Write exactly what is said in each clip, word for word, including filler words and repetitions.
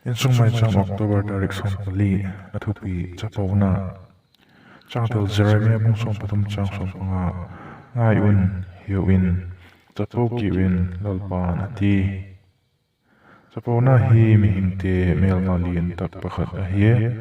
Insung Maicham, October tarik sawm pali. A thupi: Chapona. Changtel: Jeremiah bung sawm pathum chang sawm panga. Ngai un, hiu in, chapo kiu in, Lalpa'n a ti. Chapona hi mihingte mêlma lian tak pakhat ahi.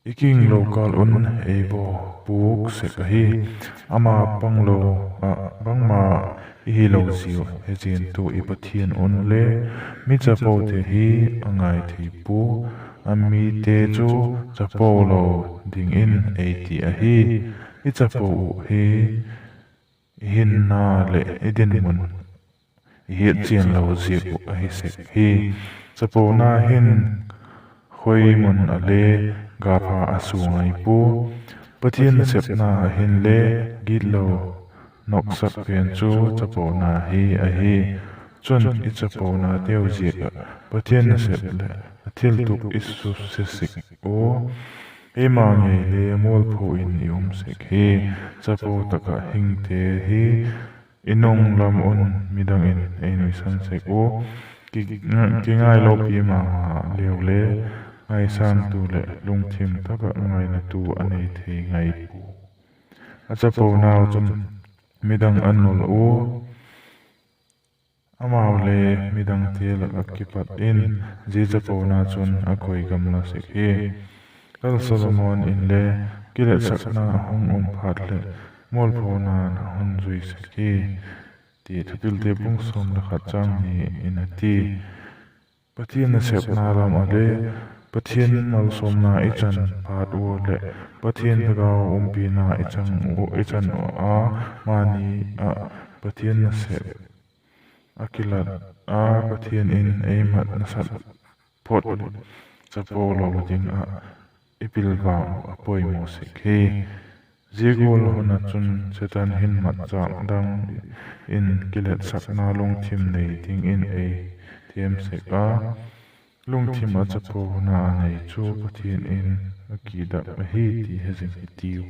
I kinglo kâl un ei baw pûk sek ahi. Ama panglo ah bangma i hilo ziau hechiantu i Pathian un le mi chapote hi a ngai thei pua. A mite chu chapo lo dingin ei ti ahi. I chapo uh hi i hinna leh i dinmun i hiat chian lo ziak uh ahi sek hi. Chapona hin khoi mun ah le gapha a sua ngai pua. Pathian nasepna ah hinle gitlo noksak pen chu chapona hi ahi. Chun i chaponateu ziak ah Pathian nasep leh a thiltup i susia sek ua, eima ngei le mualpho in i um sek hi. Chapo tak ah hingte hi i nung lam un midang in ei nuisan sek ua, ki, kingailopi ma ma leu le ngaisangtu leh lungthim tak ah ngainatu a nei thei ngai pua. A chaponau chun midang a nul ua, amau le midangte lak ah kipat in zia chapona chun a koi gamla sek hi. Lal Solomon inle kiletsakna a hung um phat leh mualphona'n a hun zui sek hi, ti Thupilte bung sawm le khat chang ni in a ti. Pathian nasepna lam ah le Pathian malsawmna i chan phat ua leh Pathian thagau umpina i chan u, i chan u a, mani ah Pathian nasep a kilat a, Pathian in ei mat nasat phot leh chapo lo ding ah i pilvang uh a poimaw sek hi. Zia gual hun ah chun Setan hin matchâk dang in kiletsakna lungthim nei dingin ei thêm sek a, lungthim ah chapona a nei chu Pathian in a kidak ahi ti hezing hitiu.